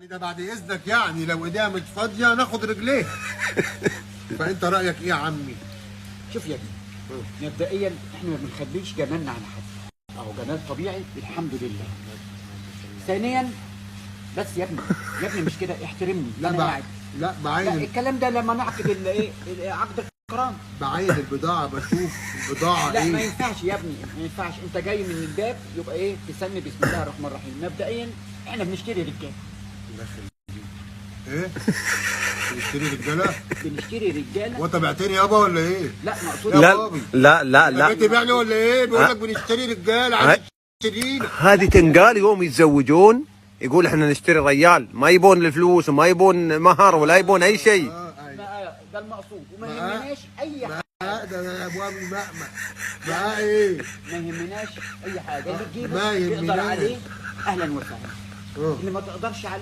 ده بعد اذنك يعني لو ايديها مش فاضية ناخد رجليها. فانت رايك ايه يا عمي؟ شوف يا ابني، مبدئيا احنا ما بنخبيش جمالنا عن حد، اهو جمال طبيعي الحمد لله. ثانيا بس يا ابني، يا ابني مش كده، احترمني. لا انا قاعد. لا لا بعين الكلام ده لما نعقد الايه، عقد القران. بعين البضاعة، بشوف البضاعة. لا ما ايه؟ ينفعش يا ابني، ما ينفعش. انت جاي من الباب يبقى ايه، تسمي بسم الله الرحمن الرحيم. مبدئيا احنا بنشتري رجاله. الله يخليك. ايه؟ بتشتري رجاله؟ بنشتري رجاله. وانت بعتني يابا ولا ايه؟ لا ما اقصدش. يا لا بابي. لا لا لا لا، بتبيعني ولا ايه؟ بيقول لك بنشتري رجاله، عايز تشترينا. هذه تنقال يوم يتزوجون، يقول احنا نشتري ريال، ما يبون الفلوس وما يبون مهر ولا يبون اي شيء. ايوه. ده المقصود، وما ما- يهمناش اي حاجة. ما ده يا ابو ابي ما ما ما ايه؟ ما يهمناش اي حاجة. اللي تجيبه ما تقدر يهمناش. عليه اهلا وسهلا، اه. اللي ما تقدرش عليه